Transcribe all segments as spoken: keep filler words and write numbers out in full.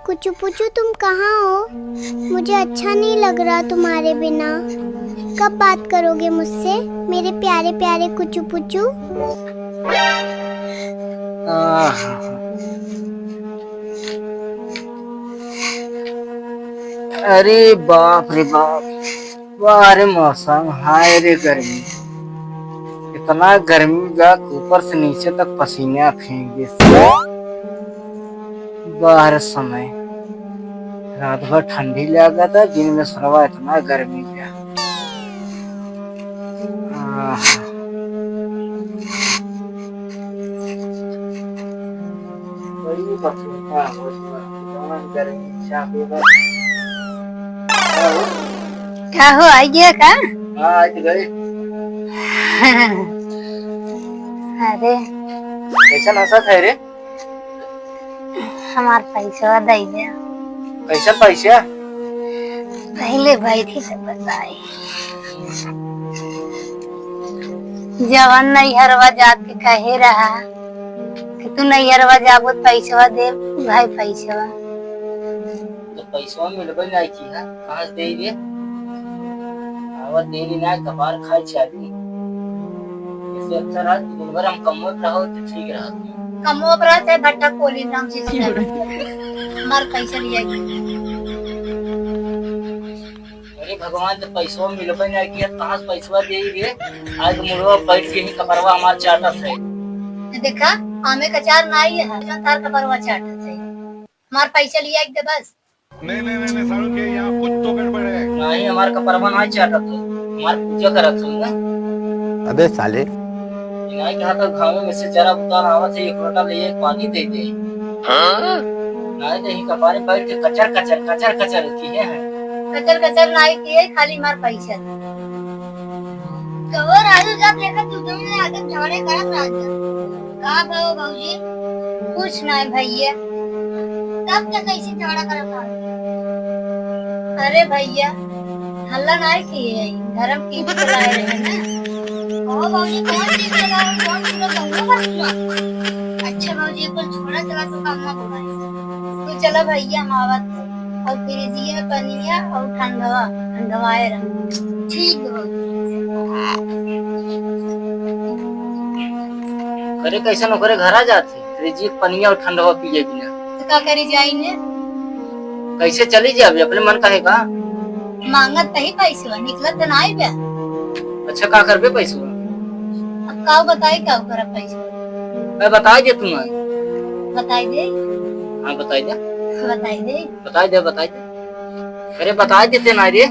कुचू पुचू, तुम कहाँ हो? मुझे अच्छा नहीं लग रहा तुम्हारे बिना। कब बात करोगे मुझसे, मेरे प्यारे प्यारे कुचू पुचू? आह। अरे बाप रे बाप, वाह रे मौसम, हाय रे गर्मी। इतना गर्मी बा कि ऊपर से नीचे तक पसीना फेंक दे। बाहर समय रात भर ठंडी लागत, दिन में सरवा इतना गर्मी बा। आह। बड़ी बकवास हो गया, जवन गर्मी चापे बा। का हो, आई गया का? हाँ, आज गए। अरे। कैसन हंसत है रे? हमार पैसवा दे दे। कैसन पैसा? पहले बैठी से बताई। जवन नैहरवा जात के कहे रहा कि तू नैहरवा जाबो त पैसवा दे, भाई पैसवा। तो पैसवा मिलबे नहीं की है, कहाँ से दे रे? आवा देरी ना, कपार खाए चाबी। इससे अच्छा रहा कि दिन भर हम कमवत रहो तो ठीक रहा। कमवत रहा चाहे भट्टा कोली नाम से सुना। हमार पैसा लिया। अरे भगवान, जब पैसवा मिलबे ना किया, कहाँ से पैसवा दे रे? आज मुड़वा बैठ के ही कपरवा हमार चाटत है। देखा, आमे का चार ना आई है, जो तार कपरवा चाटत है। हमार पैसा लिया एक दे बस। नहीं, नहीं, नहीं, नहीं, सारुण के यहाँ कुछ तो गड़बड़ है। नहीं, हमार कपरवा ना चाटत हो, हमार पूजा करत हो ना। अबे साले। नहीं कहा तो घामे में से जरा उतार आवत है, एक लोटा ले एक पानी दे दे। हाँ? नहीं, नहीं, कपारे बैठ के कचर, कचर, कचर, कचर किए हैं। कचर, कचर नहीं किए, खाली मार पैसा। कहो राजू, जब देखा तू दोनों आके झगड़े करत रहत। का भवा भौजी? कुछ नाय भैया। तब तक कैसे झगड़ा करत हौ? अरे भैया, हल्ला नाय किए, घर में टीवी चलाए रहे ना। ओ भौजी, कौन टीवी चला रहे? कौन पूरा गंगा भर सुना? अच्छा भौजी, एक बार छोड़ा चला तो काम ना बोला। तो चला भैया, हम आवत। और फ्रिजिया में पनिया और ठंडवा, ठंडवाए रह। ठीक बा। अरे, कैसन ओकरे घरा जात है? फ्रिजिया के पनिया और ठंडवा पिए बिना। तो का करी जाई ने? कैसे चली जाबे? अपने मन का है का? मांगत तही पैसवा, निकलत तो नाई बे। अच्छा, का करबे पैसवा? अब का बताई, का करब पैसवा? अरे, बताई दे तू ना। बताई दे। हाँ, बताई दे। बताई दे। बताई दे, बताई दे। अरे, बताई देते ना रे।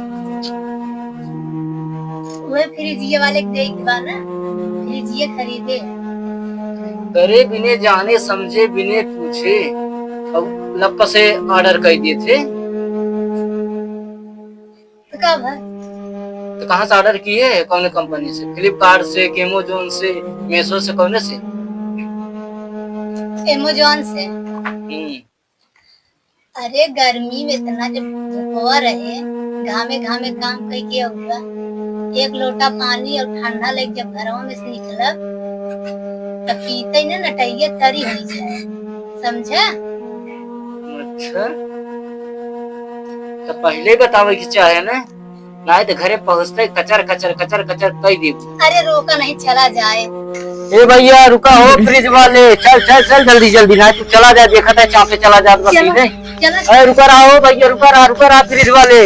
वह फ्रिजिया वाले के देख बा ना, फ्रिजिया खरीदे। करे बिने जाने समझे बिने पूछे, अब लप से order कर दिए थे। तो का भा? तो कहाँ से order किए है? कौन company से? Flipkart से, कि Amazon से, Meesho से, कौन से? Amazon से। हम्म। अरे गर्मी में इतना जब धुपवा रहे, घामे घामे काम कइके अउबा, एक लोटा पानी और ठंडा लेके जब घरवा में से निकलब, तब पीते ही ना नटैया तरी हो जाए, समझा? अच्छा, तो पहले ही बतावे के चाहे ना। नाहीं तो घरे पहुँचते कचर, कचर, कचर, कचर कई देबू। अरे रोका नहीं, चला जाए। ए भैया, रुका हो फ्रिज वाले, चल, चल, चल, जल्दी, जल्दी, नाहीं तू चला जा, देखत है चापे चला जात बा चला, सीधे। चला। ए, रुका रहा हो भैया, रुका रहा, रुका रहा फ्रिज वाले।